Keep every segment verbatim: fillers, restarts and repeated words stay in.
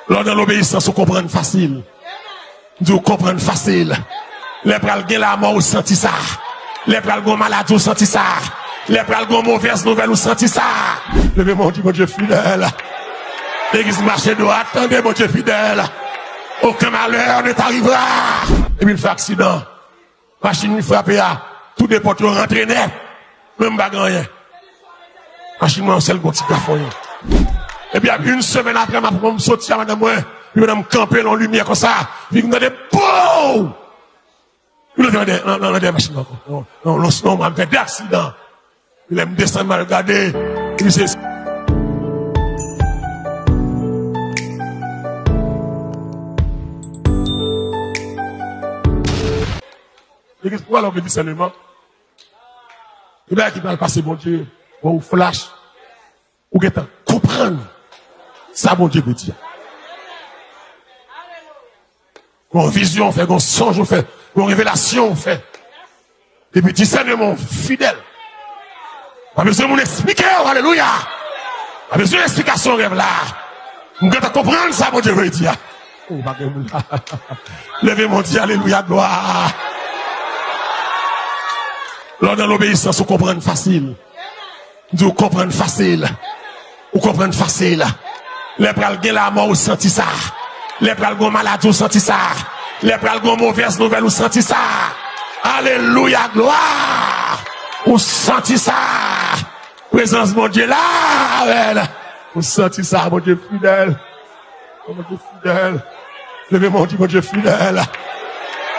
Lè w nan lobeyisans, ou konprann fasil. M di w konprann fasil. Lè pral gen lanmò, ou santi sa. Lè pral gen maladi, ou santi sa. Lè pral gen movèz nouvèl, ou santi sa. Leve men w, di, Bondye fidèl. Legliz, mache dwat, tande, Bondye fidèl. Aucun malheur ne t'arrivera. Epi l fè aksidan. Machin li frape a, tou de pòt yo rantre nèt. Menm pa gen anyen. Machin mwen yon sèl gwo ti gafonyen. Epi ap yon semèn apre, m ap, m soti a madanm mwen, epi madanm kanpe nan limyè konsa, epi m tande pow! Epi l antre nan dèyè, nan, nan, nan dèyè machin mwen ankò. Non, non, non, non, m fè de aksidan. Epi lè m desann, m al gade, epi se Legliz, pou alò gen disèneman. Gen bagay ki pral pase Bondye, bon, ou flash, ou gentan konprann sa Bondye vle di a. Gon vizyon ou fè, gon sonj ou fè, gon revelasyon ou fè. Epi disèneman ou fidèl. Pa bezwen moun eksplike w, alelouya. Pa bezwen eksplikasyon rèv la. M gentan konprann sa Bondye vle di a. Oh, pa gen moun la. Leve men w, di alelouya, glwa. Lè w nan lobeyisans, ou konprann fasil. M di w konprann fasil. Ou konprann fasil. Lè pral gen lanmò, ou santi sa. Lè pral gen maladi, ou santi sa. Lè pral gen movèz nouvèl, ou santi sa. Alelouya, glwa. Ou santi sa. Prezans Bondye la avè l. Ou santi sa, Bondye fidèl. Bondye fidèl. Leve men w, di, Bondye fidèl.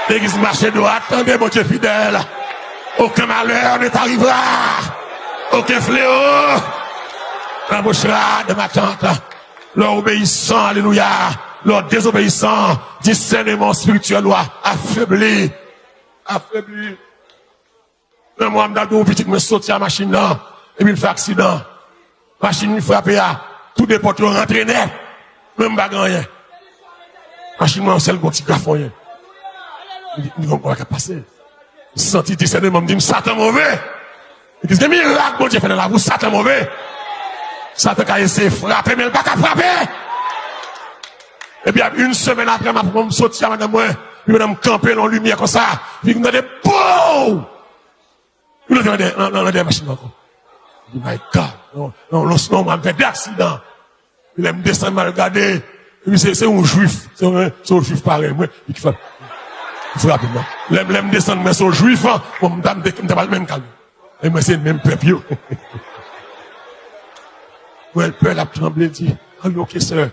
Legliz, mache dwat, tande, Bondye fidèl. Aucun malheur ne t'arrivera. Aucun fléau n'approchera de ma tente. Lè w obeyisan, alelouya. Lè w dezobeyisan, disèneman espirityèl ou a afebli. Afebli. Menm mwen, m t ap di w pitit mwen soti a machin nan, epi l fè aksidan. Machin li frape a, tou de pòt yo rantre nèt. Menm pa gen anyen. Machin mwen yon sèl gwo ti gafonyen. M di, m di, "Konbyen bagay k ap pase?" M santi disèneman, m di, "M Satan move." Legliz, gen mirak Bondye fè nan lavi w, Satan move. Satan ka eseye frape, men l pa ka frape. Epi ap yon semèn apre, m ap, m soti a madanm mwen, epi madanm kanpe nan limyè konsa, epi m tande pow! Epi l antre nan dèyè, nan, nan, nan dèyè machin nan ankò. M di, "My God, non, non, non, non, m fè de aksidan." Epi lè m desann, m al gade, epi se, se yon jwif, se yon, se yon jwif parèy mwen, li ki fè, ki frape m nan. Lè, lè m desann, mwen se yon jwif, bon, m ta, m te, m ta pral menm kalm. E mwen se menm pèp yo. Mwen pè, l ap tranble, di, "Are you okay, sir?"